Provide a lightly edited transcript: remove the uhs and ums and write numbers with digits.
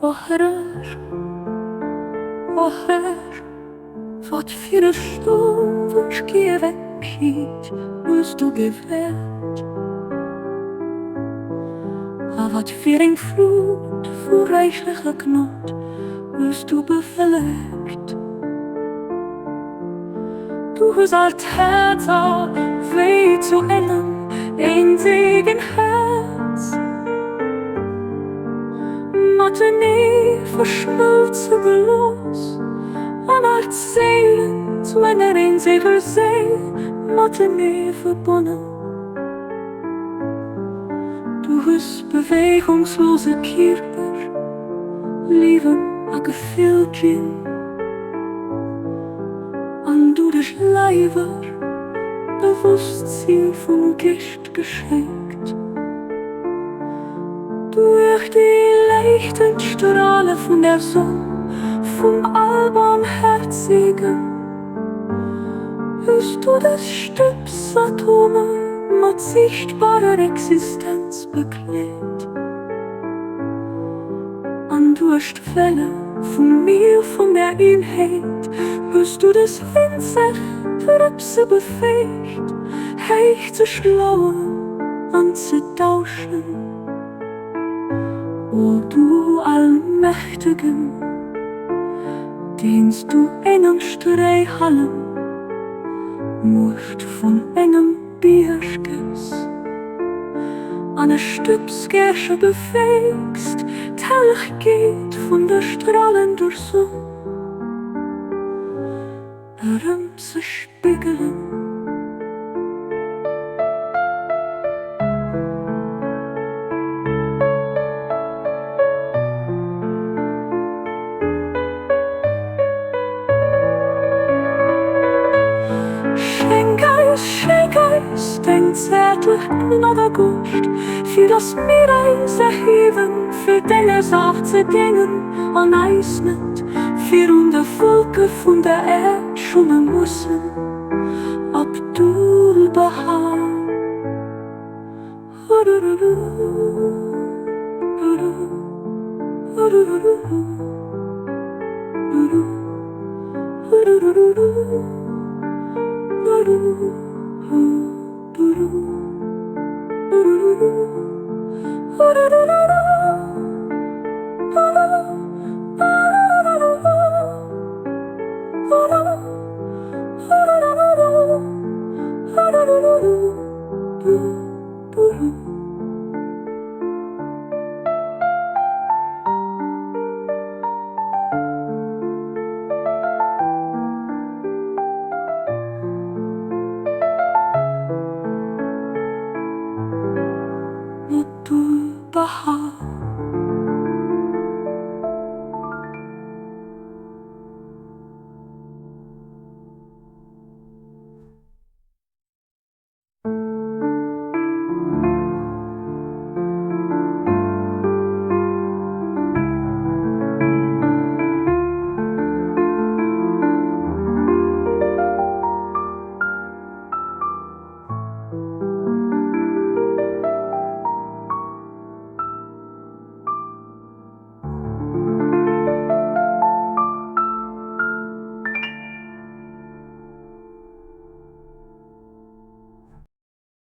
O Herr, o Herr, wat fir e Stuwwschgiewekiet hues du gewählt! A wat fir eng Flut vu räichlecher Gnod hues du bevëllekt! Du hues all d'Häerzer wéi zu engem eenzegen Häerz matenee verschmëlze gelooss an all d'Séilen zu enger eenzeger Séil matenee verbonnen. Du hues beweegungslose Kierper Liewen a Gefill ginn. An du dech leiwer Bewosstsinn vum Geescht geschenkt. Duerch déi leichtend Strale vun der Sonn vum Allbarmherzegen hues du des Stëbsatome mat sichtbarer Existenz bekleet. An duerch d'Welle vum Mier vun der Eenheet hues du des winzeg Drëpse befäegt, héich ze schloen an ze dauschen. O du Allmächtegen, deens du engem Stréihallem d'Muecht vun engem Bierg gëss an e Stëbsgäerche befäegst, d'Hellegkeet vun der stralender Sonn erëm ze spigelen. Schenk eis, schenk eis deng zäertlech Gnod a Gonscht, fir dass mir eis erhiewen, fir denger Saach ze déngen an eis net virun de Vëlker vun der Äerd schumme mussen. Abdu'l-Bahá.